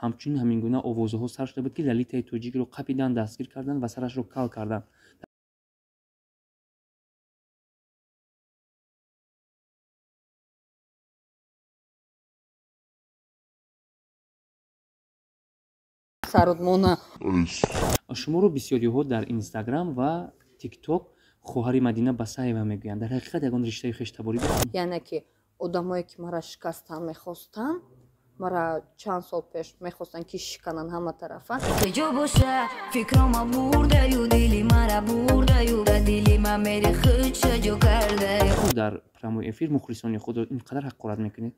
Ҳамчунин ҳамин гуна овозаҳо сар шуда буд, ки Лалитаи тоҷикро қапиданд, дастгир карданд ва сарашро кал карданд. Сарудмона. Шуморо бисёриҳо дар Инстаграм ва Тикток хоҳари Мадина Басаева мегӯянд. Дар ҳақиқат ягон риштаи хештаборӣ доред? Яъне ки одамое ки мара шикастан мехостанд, мара чанд сол пеш мехостанд, ки шикананд ҳама тарафа. Куҷо боша фикрома бурдаю, дили мара бурдаю, ба дили ма мери худша ҷо кардаю. Дар прямой эфир мухлисони худро ин қадар ҳақорат мекунед?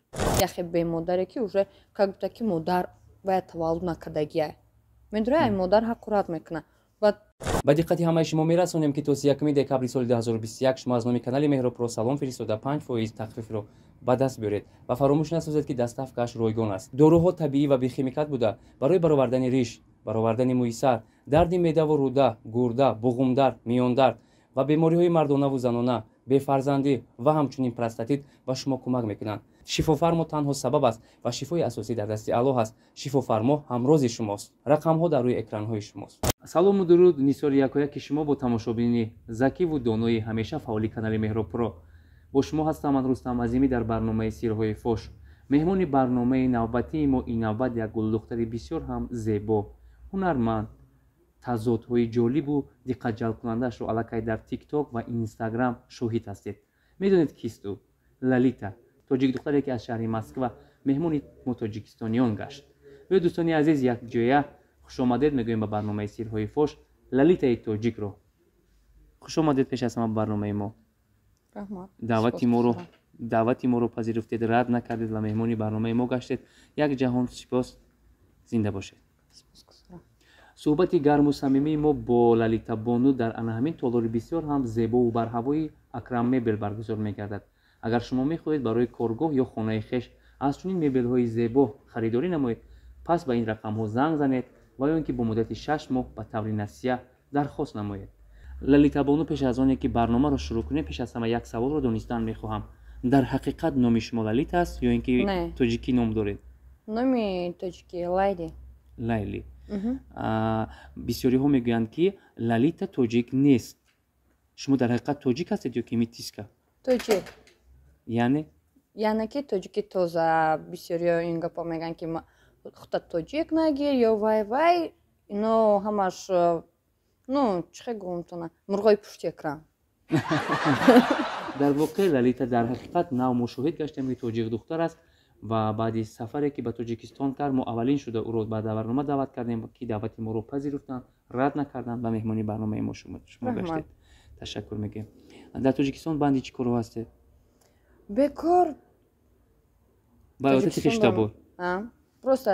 Яхе бемодаре ки уже как будто ки модар бояд таваллуд накардагия, медонӣ, ай модар ҳақорат мекунад. Ба диққати ҳамаи шумо мерасонем, ки то 31 декабри соли 2021 шумо аз номи канали Меҳробпро салом фиристода 5% тахфифро ба даст биёред ва фаромӯш насозед, ки доставкааш ройгон аст. Доруҳо табиӣ ва бехимикат буда, барои баровардани риш, баровардани мӯи сар, дарди меъдаву рӯда, гурда, буғумдард, миёндард ва бемориҳои мардонаву занона, бефарзандӣ ва ҳамчунин простатит ба шумо кӯмак мекунанд. Шифофармо танҳо сабаб аст ва шифои асосӣ дар дасти Аллоҳ аст. Шифофармо ҳамрози шумост. Рақамҳо дар рӯи экранҳои шумост. Салому дуруд нисори якояки шумо бо тамошобини закиву донои ҳамеша фаъоли канали Меҳробпро. Бо шумо ҳастам ман, Рустам Азимӣ, дар барномаи Сирҳои фош. Меҳмони барномаи навбатии мо ин навбат як гулдухтари бисёр ҳам зебо, ҳунарманд, тазодҳои ҷолибу диққатҷалбкунандаашро аллакай дар Тикток ва Инстаграм шоҳид ҳастед. Медонед, кист ӯ? Лалита, тоҷикдухтаре, ки аз шаҳри Москва меҳмони мо тоҷикистониён гашт. Биё, дӯстони азиз, якҷоя хушомадед мегӯем ба барномаи Сирҳои фош Лалитаи тоҷикро. Хушомадед пеш аз ҳама ба барномаи мо. Раҳмат. Даъвати моро пазируфтед, рад накардед ва меҳмони барномаи мо гаштед. Як ҷаҳон сипос, зинда бошед. Суҳбати гарму самимии мо бо Лалита бону дар ана ҳамин толори бисёр ҳам зебову барҳавои Акрам Мебел баргузор мегардад. Агар шумо мехоҳед барои коргоҳ ё хонаи хеш аз чунин мебелҳои зебо харидорӣ намоед, пас ба ин рақамҳо занг занед ва ё ин ки бо муддати 6 моҳ ба таври насия дархост намоед. Лалитабону, пеш аз оне ки барномаро шурӯъ кунем, пеш аз ҳама як саволро донистан мехоҳам: дар ҳақиқат номи шумо Лалита аст ё ин ки тоҷикӣ ном доред? Номи тоҷикӣ Лайли. Лайли. Бисёриҳо мегӯянд, ки Лалита тоҷик нест. Шумо дар ҳақиқат тоҷик ҳастед ё ки метиска? Тоҷик. Яъне? Яъне ки тоҷики тоза. Бисёриҳо ин гапо мегӯянд, ки хута тоҷик нагир ё вай вай, ино ҳамаш, ну, чӣ хел гумтона, мурғои пушти экран. Дар воқеъ, Лалита дар ҳақиқат нав мо шоҳид гаштем, ки тоҷик духтар аст ва баъди сафаре, ки ба Тоҷикистон кард, мо аввалин шуда ӯро ба барнома даъват кардем, ки даъвати моро пазируфтанд, рад накарданд ва меҳмони барномаи мо шумо гаштед. Ташаккур мегӯем. Дар Тоҷикистон банди чӣ корҳо ҳастед? Бекор. Ба одати хештабор? Просто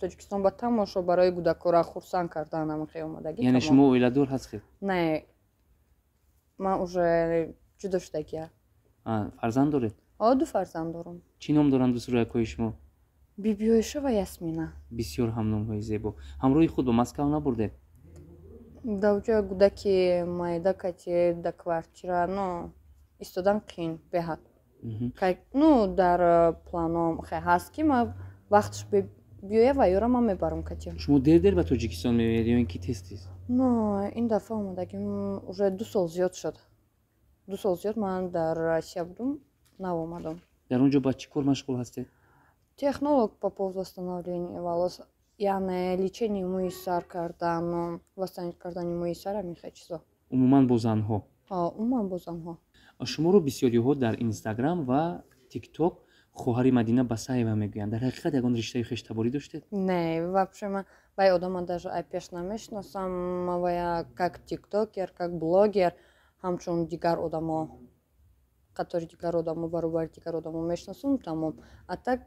Тоҷикистон ба тамошо, барои кӯдакора хурсанд кардан ҳамахе омадагӣ. Яъне шумо оиладор ҳастед? Не, ман уже ҷудо шудагия. Фарзанд доред? О, ду фарзанд дорам. Чӣ ном доранд дусуроякҳои шумо? Бибиоиша ва Ясмина. Бисёр ҳам номҳои зебо. Ҳамроҳи худ ба Москав набурдед? Даоҷа кӯдаки майда кати да квартира, ну, истодан қиин беҳад. Ну, дар планом ҳаст, ки ма вақтш биёя ва ёра ман мебарам кати. Шумо дер дер ба Тоҷикистон меоед ё ин ки тез тез? Ну, ин дафъа омадагим уже 2 сол зиёд шуд. 2 сол зиёд ман дар Россия будум, нав омадам. Дар он ҷо ба чӣ кор машғул ҳастед? Технолог по поводу восстановления волос, яъне лечение мӯи сар кардан, восстановить кардани мӯи сар, ҳамин хел чизо. Умуман бо занҳо? Умуман бо занҳо. Шуморо бисёриҳо дар Инстаграм ва Тикток хоҳари Мадина Басаева мегӯянд. Дар ҳақиқат ягон риштаи хештаборӣ доштед? Не, вообще ман вай одама даже ай пеш намешиносам. Вая как тиктокер, как блогер, ҳамчун дигар одамо, қатори дигар одамо, баробари дигар одамо мешиносам, тамом. А так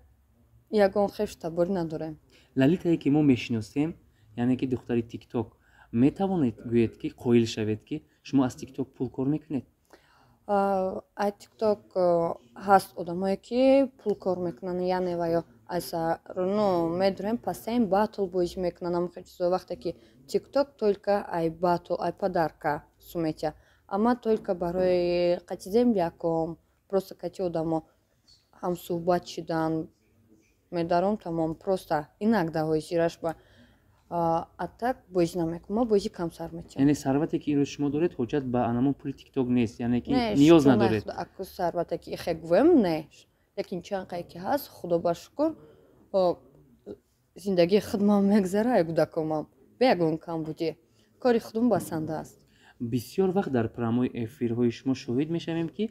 ягон хештаборӣ надорем. Лалитае, ки мо мешиносем, яъне ки духтари Тикток, метавонед гӯед, ки қоил шавед, ки шумо аз Тикток пул кор мекунед? Ай Тикток ҳаст одамое, ки пул кор мекунанд, яъне ва ё аз, ну, медонем, пасаин батл бозӣ мекунанд, ҳамон чизо. Вақте ки Тикток только ай батл, ай подарка суметя, ама только барои қати земляком, просто кати одамо ҳамсӯҳбат шидан. Медаром, тамом, просто инак даҳои зираш ба. А так бозӣ намекунам, ма бозӣ кам сар метиҳам. Яъне сарвате, ки имрӯз шумо доред, ҳоҷат ба анамон пули Тикток нест, яъне ки ниёз надоред? Аку сарвате ки ихе гӯем, не, лекин чанд қае ки ҳаст, худо ба шукр, зиндагии худмам мегзара, ай кӯдакомам бе ягон камбудӣ, кори худум басанда аст. Бисёр вақт дар прямой эфирҳои шумо шоҳид мешавем, ки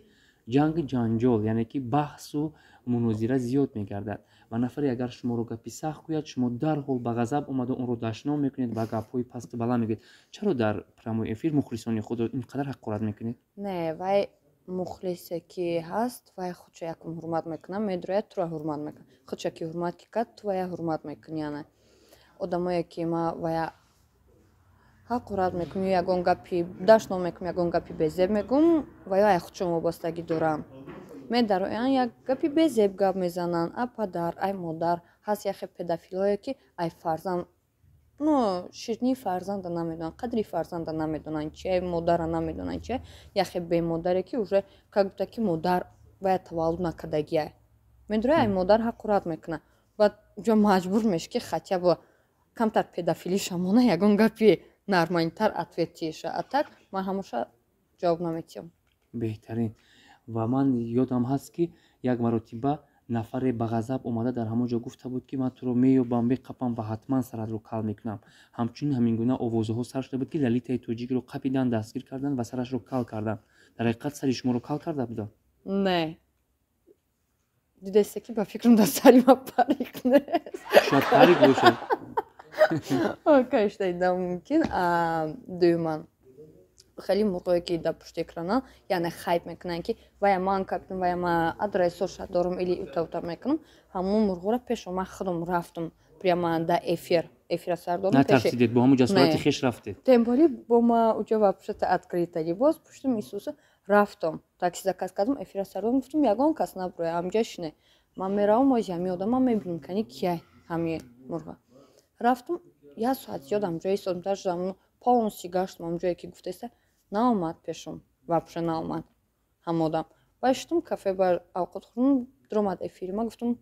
ҷанги ҷанҷол, яъне ки баҳсу мунозира зиёд мегардад ва нафаре агар шуморо гапи сахт гӯяд, шумо дарҳол ба ғазаб омада, онро дашном мекунед ва гапҳои пасту баланд мегӯед. Чаро дар прямой эфир мухлисони худро ин қадар ҳақорат мекунед? Не, вай мухлисе ки ҳаст, вай худша якум ҳурмат мекунад, медрояд, туро ҳурмат мекунад. Худша ки ҳурмат ки кард, ту вая ҳурмат мекунӣ. Яъне одамое ки ма вая ҳақорат мекунам ё ягон гапи дашном мекунам, ягон гапи безеб мегӯм, ваё ай худшон вобастагӣ доранд. Медароянд, як гапи безеб гап мезананд, ай падар, ай модар. Ҳаст яхе педофилое, ки ай фарзанд, ну, ширинии фарзанда намедонанд, қадри фарзанда намедонанд чи, ай модара намедонанд чи. Яхе бемодаре, ки уже как будто ки модар бояд таваллуд накардагиай, медрояд, ай модар ҳақорат мекунад. Баъд ҷо маҷбур мешӣ, ки хотя бы камтар педофилиша мона, ягон гапи нормальтар ответ тиша. А так ман ҳамеша ҷавоб наметиҳам. Беҳтарин. Ва ман ёдам ҳаст, ки як маротиба нафаре ба ғазаб омада, дар ҳамон ҷо гуфта буд, ки ман туро меёбам, меқапам ва ҳатман саратро кал мекунам. Ҳамчунин ҳамин гуна овозаҳо сар шуда буд, ки Лалитаи тоҷикро қапиданд, дастгир карданд ва сарашро кал карданд. Дар ҳақиқат сари шуморо кал карда буданд? Не, дидесте, ки ба фикрам дар сари ма парик нест. Шояд парик бошад. Конечно, да, мумкин. Дуюман, хеле мурғое, ки дар пушти экранан, яъне хайп мекунанд, ки вая ман капитан, вая ман адресоша дорам или ута-ута мекунам, ҳамон мурғоро пешо ман худам рафтам, прямо да эфир, эфира сар додам. Натарсидед, бо ҳамон ҷасорати хеш рафтед? Тем более бо ма уҷа вообще-то открыто либос пуштум, исуса рафтам, такси заказ кардам, эфира сар додам, гуфтам: «Ягон кас набуроя, ҳамҷа шине, ман меравам, ози ҳами одама мебинам, кани кияй ҳами мурға». Рафтам, як соат зиёд ҳамҷо истодам, даже полностью гаштам ҳамҷое, ки гуфтеста, наомад пешум, вообще наомад ҳам одам. Баъд шитум кафе, бар авқот хӯрдум, дуромад эфири ма. Гуфтам: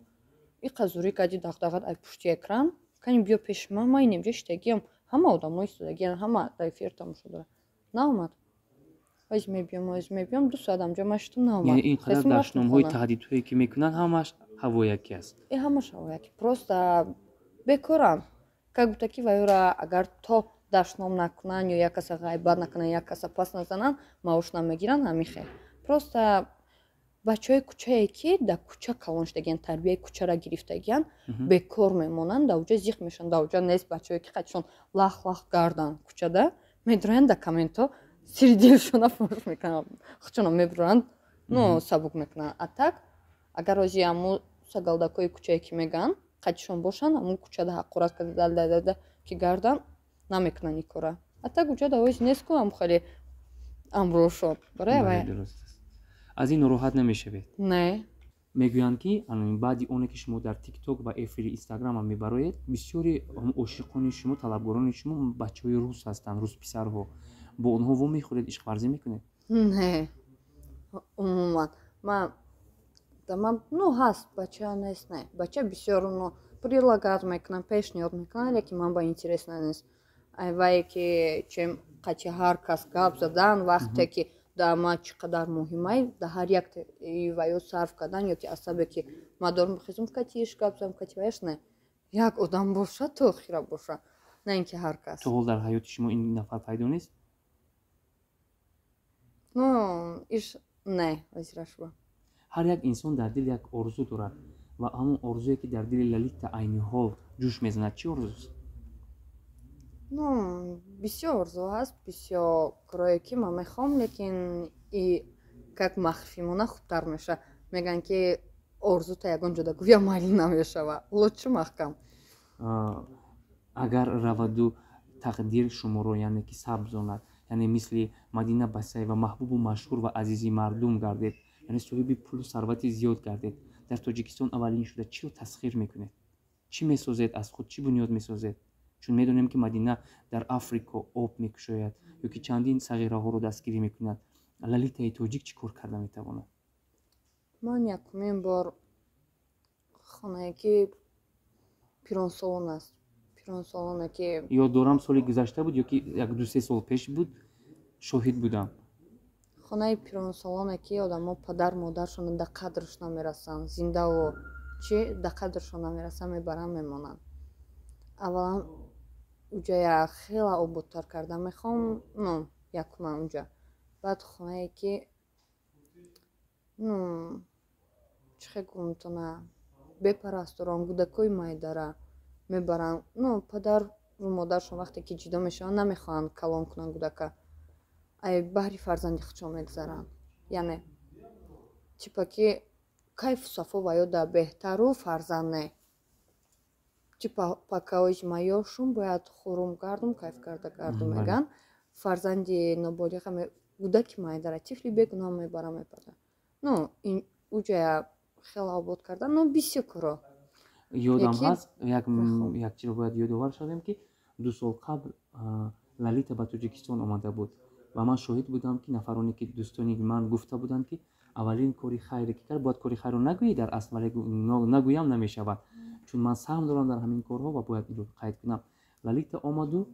«Иқа зурӣ кардӣ, дағдағат ай пушти экран, кани биё пеши ман, ман инемҷа шитагиам, ҳама одамо истодагиан, ҳама дар эфир тамошо дорад». Наомад. Оз мебиём, оз мебиём, 2 соат ҳамҷо ман шитум, наомад. Яъне ин қадар дашномҳои, таҳдидҳое, ки мекунанд, ҳамаш ҳавоякӣ аст? Э, ҳамаш ҳавоякӣ, просто бекорам, как будто ки вайёра агар то дашном накунанд ё як каса ғайбат накунанд, як каса пас назананд, маош намегиранд. Ҳамин хел просто бачаҳои кӯчае, ки дар кӯча калон шудагиян, тарбияи кӯчара гирифтагиян, бекор мемонанд, дар уҷа зиқ мешаванд. Дар уҷа нест бачаҳое, ки қадшон лах лах гарданд кӯчада, медроянд, дар комментҳо сири дилшона фош мекунанд, худшона мебуранд, ну, сабук мекунанд. А так агар ози ҳамун сагалдакҳои кӯчае, ки мегӯянд, қадшон бошанд, ҳамун кӯчада ҳақорат карда ки гарданд, намекунанд ин кора. А так уҷа давози нест ку ҳам хеле амрошон барои вай. Аз ин нороҳат намешавед? Не. Мегӯянд, ки баъди оне ки шумо дар Тикток ва эфири Инстаграмам мебароед, бисёри ошиқони шумо, талабгорони шумо бачаҳои рус ҳастанд, русписарҳо. Бо онҳо во мехӯред, ишқварзӣ мекунед? Не, умуман ман, ну, ҳаст бача, нест, не. Бача бисёр, ну, предлагать мекунанд, пешниҳод мекунанд, лекин ман ба интересно нест. Вае ки чем қачи ҳар кас гап задан, вақте ки дар ма чӣ қадар муҳимай, дар ҳар як ваё сарф кардан ё ки асабе ки ма дорум, бихезум, катиш гап занам, кати ваяш, не. Як одам боша, то охира боша, на ин ки ҳар кас. То ҳол дар ҳаёти шумо ин нафар пайдо нест? Ну, иш не, вазирашба. Ҳар як инсон дар дил як орзу дорад ва ҳамон орзуе, ки дар дили Лалита айни ҳол ҷӯш мезанад, чӣ орзуст? Ну, бисёр орзу ҳаст, бисёр корое, ки ман мехоҳам, лекин и как махфӣ мона хубтар мешавад. Мегӯянд, ки орзута ягон ҷода гӯя, майли намешава, лучше маҳкам. Агар раваду тақдир шуморо, яъне ки сабзонад, яъне мисли Мадина Басаева маҳбубу машҳур ва азизи мардум гардед, яъне соҳиби пулу сарвати зиёд гардед, дар Тоҷикистон аввалин шуда чиро тасхир мекунед? Чӣ месозед аз худ, чӣ бунёд месозед? Чун медонем, ки Мадина дар Африко об мекушояд ё ки чандин сағираҳоро дастгирӣ мекунад. Лалитаи тоҷик чӣ кор карда метавонад? Ман якумин бор хонае, ки Пиронсолон аст, пиронсолоне ки Ёд дорам, соли гузашта буд ё ки як ду-се сол пеш буд, шоҳид будам. Хонаи пиронсолоне ки одамо падар модаршон да қадрш намерасанд, зиндаву чи да қадршон намерасанд, мебаранд, мемонанд. Аввалан уҷая хела ободтар карда мехоҳам, ну, якуман унҷа. Баъд хонае ки, ну, чӣ хел гумтона, бепарасторон, кӯдакои майдара мебаранд. Ну, падару модаршон вақте ки ҷудо мешаванд, намехоҳанд калон кунанд кӯдака, ай баҳри фарзанди худшон мегузаранд. Яъне типа ки кайфу сафо ва ё да беҳтару фарзанд не, типа пока ози ма ёшум, бояд хӯрум, гардум, кайф карда гардум, меган. Фарзанди ноболиға, кӯдаки майдара, тифли бегуноҳ мебарам, мебарам. Ну, уҷая хеле обод кардан, ну, бисёр коро. Ёдам ҳаст, як чиро бояд ёдовар шавем, ки 2 сол қабл Лалита ба Тоҷикистон омада буд ва ман шоҳид будам, ки нафароне ки дӯстони ман гуфта буданд, ки аввалин кори хайре ки кард, бояд кори хайрро нагӯӣ дар асл, вале нагӯям намешавад, чун ман саҳм дорам дар ҳамин корҳо ва бояд инро қайд кунам. Лалита омаду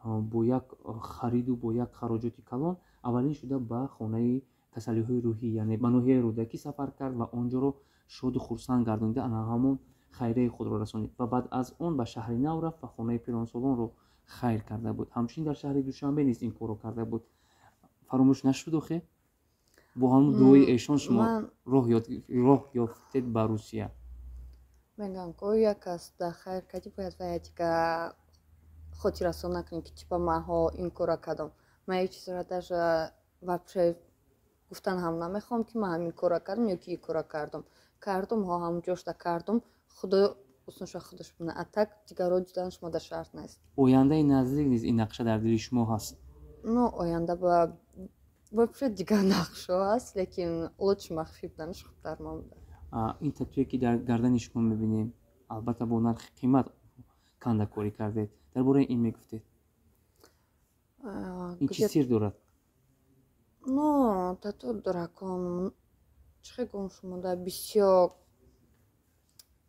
бо як хариду бо як хароҷоти калон аввалин шуда ба хонаи касалиҳои рӯҳӣ, яъне ба ноҳияи Рӯдакӣ сафар кард ва он ҷоро шоду хурсанд гардонида, ана ҳамон хайраи худро расонид ва баъд аз он ба шаҳри Нав рафт ва хонаи пиронсолонро хайр карда буд. Ҳамчунин дар шаҳри Душанбе низ ин корро карда буд. Фаромӯш нашуд охе? Бо ҳамон дуои эшон шумо роҳ ёфтед ба Русия. Мегӯям ко, як кас дар хайр кардӣ, бояд вая дига хотиррасон накунӣ, ки типа маҳо ин корро кардам. Ман як чизро даже вообще гуфтан ҳам намехоҳам, ки ман ҳамин корро кардам ё ки ин корро кардам. Кардум ҳо, ҳамон ҷошта кардум, худо уснуша худаш бина, а так дигарро дидан шумо дар шарт нест. Ояндаи наздик низ ин нақша дар дили шумо ҳаст? Ну, оянда ба вообще дигар нақшҳо ҳаст, лекин лучше махфӣ буданаш хубтар ман буда. Ин татуе ки дар гардани шумо мебинем, албатта бо нархи қимат кандакорӣ кардед. Дар бораи ин мегуфтед, ин чӣ сир дорад? Ну, тату дракон, чӣ хел гум шумода, бисёр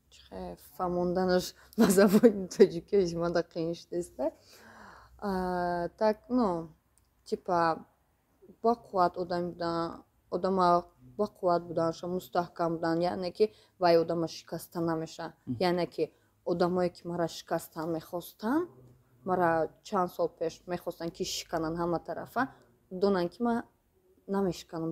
чӣ хел фаҳмонданаш ба забони тоҷикӣ омада қиин шудеста. Так, ну, типа бақувват одами будан, одама бақувват буданша, мустаҳкам будан, яъне ки вай одама шикаста намеша. Яъне ки одамое ки мара шикастан мехостанд, мара чанд сол пеш мехостанд ки шикананд ҳама тарафа, донанд, ки ман намешиканам.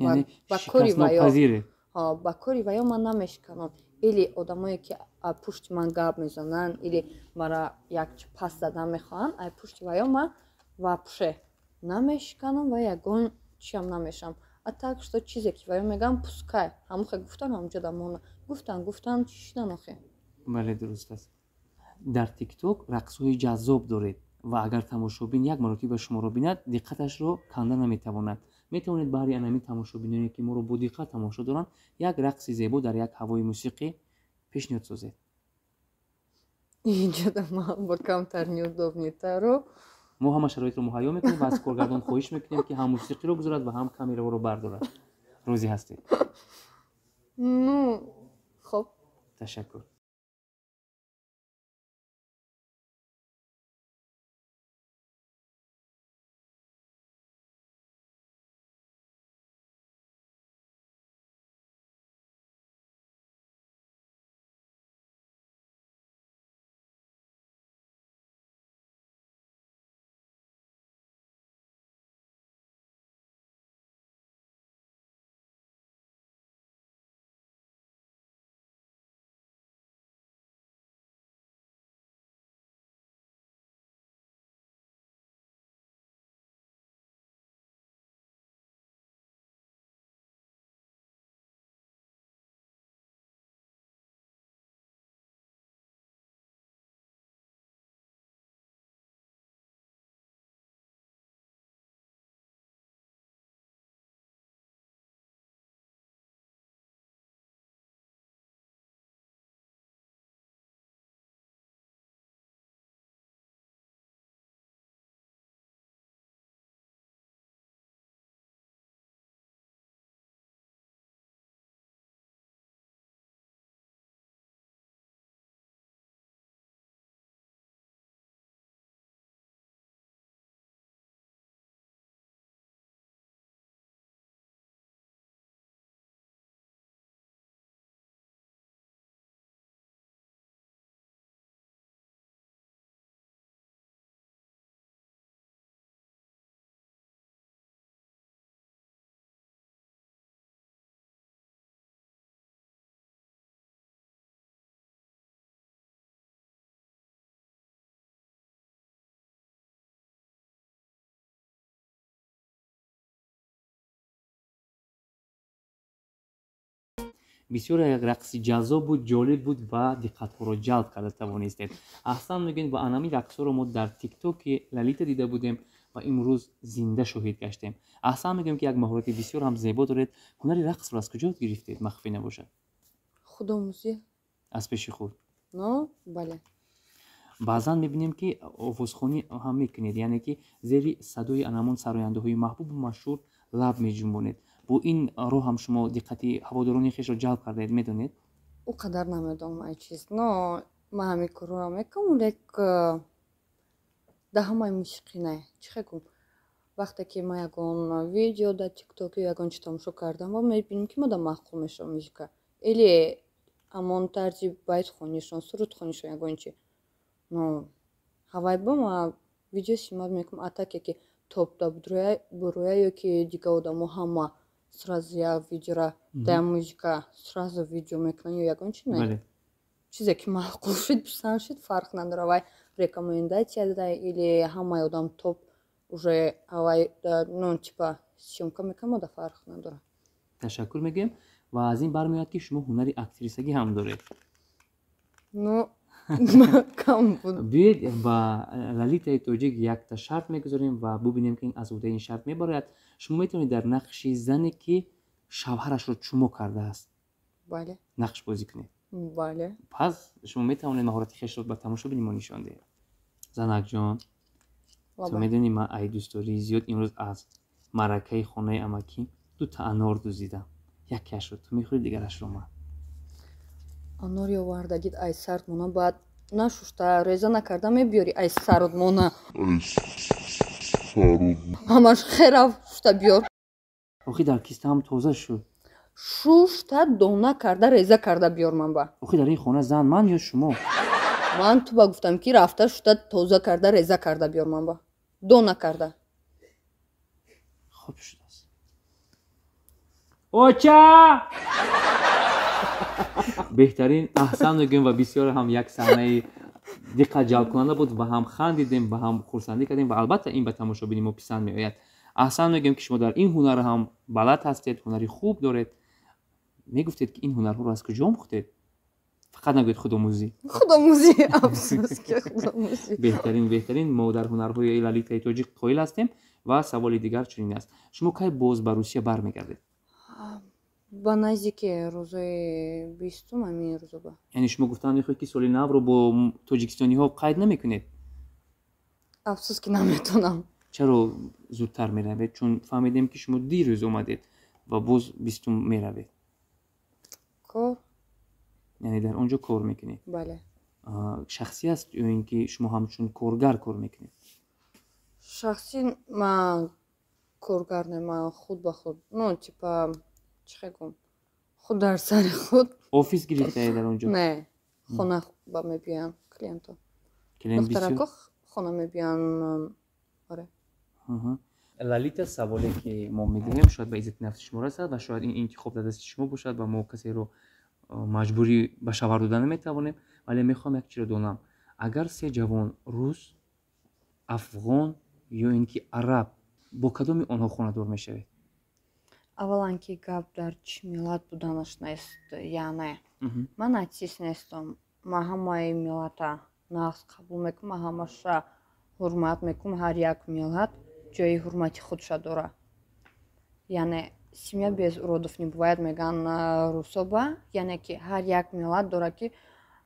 Ба кори ваё, ба кори ваё ман намешиканам. Или одамое ки пушти ман гап мезананд или мара як пас задан мехоҳанд, ай пушти ваё ман вообще намешиканам ва ягон чиам намешавам. А так что чизе ки ваё мегӯям, пускай ҳамохе гуфтан, ҳамҷо дамона гуфтан, гуфтан, чӣ шидан охе. Бале, дуруст аст. Дар ТикТок рақсҳои ҷаззоб доред ва агар тамошобин як маротиба шуморо бинад, диққаташро канда наметавонад. Метавонед баҳри анамин тамошобиноне, ки моро бо диққат тамошо доранд, як рақси зебо дар як ҳавои мусиқӣ пешниҳод созед? Инҷода ман ба камтар неудобный тару. Мо ҳама шароитро муҳайё мекунем ва аз коргардон хоҳиш мекунем, ки ҳам мусиқиро гузорад ва ҳам камераро бардорад. Розӣ ҳастед? Ну, хоб. Ташаккур. Бисёр як рақси ҷаззоб буд, ҷолиб буд ва диққатҳоро ҷалб карда тавонистед. Аҳсан мегӯем ва анами рақсҳоро мо дар Тиктоки Лалита дида будем ва имрӯз зинда шоҳид гаштем. Аҳсан мегӯем, ки як маҳорати бисёр ҳам зебо доред. Ҳунари рақсро аз куҷо гирифтед, махфӣ набошад? Худомӯзӣ. Аз пеши худ? Ну, бале. Баъзан мебинем, ки овозхонӣ ҳам мекунед, яъне ки зери садои анамон сарояндаҳои маҳбубу машҳур лаб меҷунбонед. Бо ин роҳ ҳам шумо диққати ҳаводорони хешро ҷалб кардаед, медонед? Ӯ қадар намедонам ай чиз, но ман ҳамин корро мекунам, лек да ҳамаи мусиқӣ не. Чӣ хел гум, вақте ки ман ягон видео дар Тикток ё ягон чи тамошо кардам ва мебинем, ки мада маъқул мешавад музыка или ҳамон тарзи байтхонишон, сурудхонишон, ягон чи, но ҳавай ба ма видео снимать мекунам. А таке ки топда буроя ё ки дигар одамо ҳама сразу як видеора да музыка сразу видео мекунанд ё ягон чи, не. Чизе ки маъқул шуд, писанд шуд, фарқ надорад, вай рекомендация да или ҳамаи одам топ уже ҳавай, ну, типа съёмка мекунам, ода фарқ надорад. Ташаккур мегӯем ва аз ин бармеояд, ки шумо ҳунари актрисагӣ ҳам доред. Ну, кам буд. Биёед, ба Лалитаи тоҷик якта шарт мегузорем ва бубинем, ки аз уҳдаи ин шарт мебарояд. Шумо метавонед дар нақши зане, ки шавҳарашро чумо кардааст, Бале. нақш бозӣ кунед? Бале. Пас шумо метавонед маҳорати хешро ба тамошобини мо нишон диҳед. Занакҷон, ту медонӣ, ман ай дӯстдории зиёд имрӯз аз маъракаи хонаи амакӣ дута анор дуздидам. Якеашро ту мехӯри, дигарашро ман. Анори овардагит ай сардмона, баъд нашушта, реза накарда мебиёри, ай сардмона ҳамаш хераф, шушта биёр. Охи дар кистаам тоза шуд. Шушта, дона карда, реза карда биёр ман ба. Охи дар ин хона зан ман ё шумо? Ман ту ба гуфтам, ки рафта, шушта, тоза карда, реза карда биёр ман ба, дона карда. Хуб шудааст, оча. Беҳтарин, аҳсан мегӯем ва бисёр ҳам як саҳнаи диққат ҷалбкунанда буд ва ҳам хандидем ва ҳам хурсандӣ кардем ва албатта ин ба тамошобини мо писанд меояд. Аҳсан мегӯем, ки шумо дар ин ҳунар ҳам балад ҳастед, ҳунари хуб доред. Мегуфтед, ки ин ҳунарҳоро аз куҷо омӯхтед? Фақат нагӯед худомӯзӣ. Худомӯзӣ, афсӯс, ки худомӯзӣ. Беҳтарин, беҳтарин. Мо дар ҳунарҳои Лалитаи тоҷик қоил ҳастем ва саволи дигар чунин аст: шумо кай боз ба Русия бармегардед? Ба наздики рӯзои 20-ум, ҳамин рӯзоба. Яъне шумо гуфтан мехоҳед, ки соли навро бо тоҷикистониҳо қайд намекунед? Афсӯс, ки наметонам. Чаро зудтар меравед? Чун фаҳмидем, ки шумо дирӯз омадед ва боз 20-ум меравед. Кор. Яъне дар он ҷо кор мекунед? Бале. Шахсӣ аст ё ин ки шумо ҳамчун коргар кор мекунед? Шахсӣ ман коргар не, ман худ ба худ, ну, типа, чӣ хел гум, худ дар сари худ. Офис гирифтаед дар он ҷо? Не, хона ба мебиёянд клиентҳо. Духтарако хона мебиёянд, оре. Лалита, саволе, ки мо медиҳем, шояд ба иззати нафси шумо расад ва шояд ин интихоб дар дасти шумо бошад ва мо касеро маҷбурӣ ба шавҳар дода наметавонем, вале мехоҳам як чиро донам: агар се ҷавон, рус, афғон ё ин ки араб, бо кадоми онҳо хонадор мешавед? Аввалан, ки гап дар чӣ миллат буданаш нест, яъне ман атеист нестам. Ман ҳамаи миллата нағз қабул мекунам, ман ҳамаша ҳурмат мекунам. Ҳар як миллат ҷои ҳурмати худша дорад. Яъне «семья без уродов не бывает» мегӯянд русоба, яъне ки ҳар як миллат дорад, ки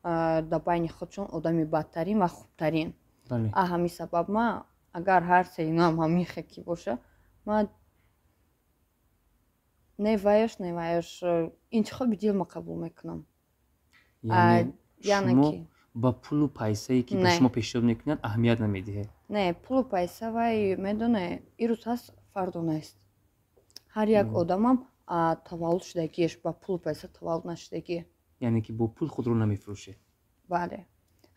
дар байни худшон одами бадтарин ва хубтарин. А ҳамин сабаб ман агар ҳар се инам ҳамин хел ки боша, ман не ваяш, не ваяш, интихоби дилма қабул мекунам. Яъне ки ба пулу пайсае, ки ба шумо пешниҳод мекунад, аҳамият намедиҳед? Не, пулу пайса вай, медоне, ирӯз ҳаст, фардо нест. Ҳар як одамам таваллуд шудагиаш ба пулу пайса таваллуд нашудагӣ. Яъне ки бо пул худро намефурӯшед? Бале,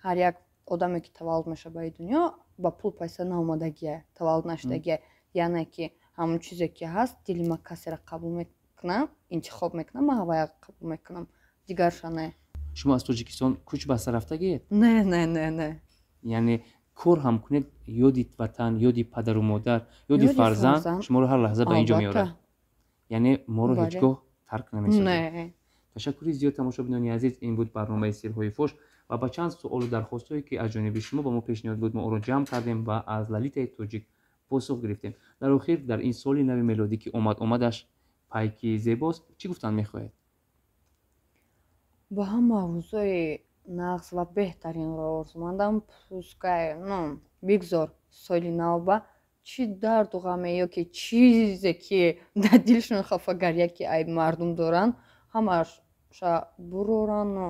ҳар як одаме, ки таваллуд мешавад ба ин дунё, ба пул пайса наомадагия, таваллуд нашудагия. Яъне ки ҳамон чизе, ки ҳаст, дили ма касеро қабул мекунам, интихоб мекунам, ман ҳавая қабул мекунам, дигарша не. Шумо аз Тоҷикистон кӯч баста рафтагиед? Не, не, не, не. Яъне кор ҳам кунед, ёди ватан, ёди падару модар, ёди фарзанд шуморо ҳар лаҳза ба ин ҷо меорад. Яъне моро ҳеҷ гоҳ тарк намесозед? Не. Ташаккури зиёд, тамошобинони азиз. Ин буд барномаи Сирҳои фош ва ба чанд суолу дархостҳое, ки аз ҷониби шумо ба мо пешниҳод буд, мо онро ҷамъ кардем ва аз Лалитаи тоҷик посух гирифтем. Дар охир, дар ин соли нави мелодӣ, ки омад омадаш пайки зебост, чӣ гуфтан мехоҳед? Ба ҳама рӯзои нағз ва беҳтаринро орзумандам. Пускай, ну, бигзор соли навба чӣ дарду ғаме ё ки чизе, ки дар дилшон хафагария, ки ай мардум доранд, ҳамаша бурорану,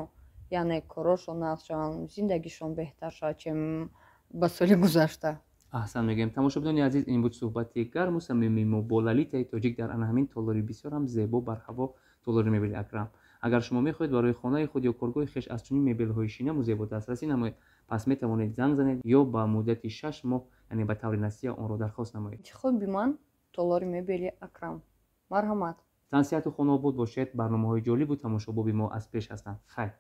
яъне корошон нағз шаванд, зиндагишон беҳтар шавад, чем ба соли гузашта. Аҳсан мегӯем. Тамошобинони азиз, ин буд суҳбати гарму самимии мо бо Лалитаи тоҷик дар ана ҳамин толори бисёр ҳам зебо, барҳаво, толори мебели Акрам. Агар шумо мехоҳед барои хонаи худ ё коргоҳи хеш аз чунин мебелҳои шинаму зебо дастрасӣ намоед, пас метавонед занг занед ё ба муддати 6 моҳ, яъне ба таври насия, онро дархост намоед. Интихоби ман толори мебели Акрам. Марҳамат. Тансиҳату хонаобод бошед. Барномаҳои ҷолибу тамошобоби мо аз пеш ҳастанд. Хайр.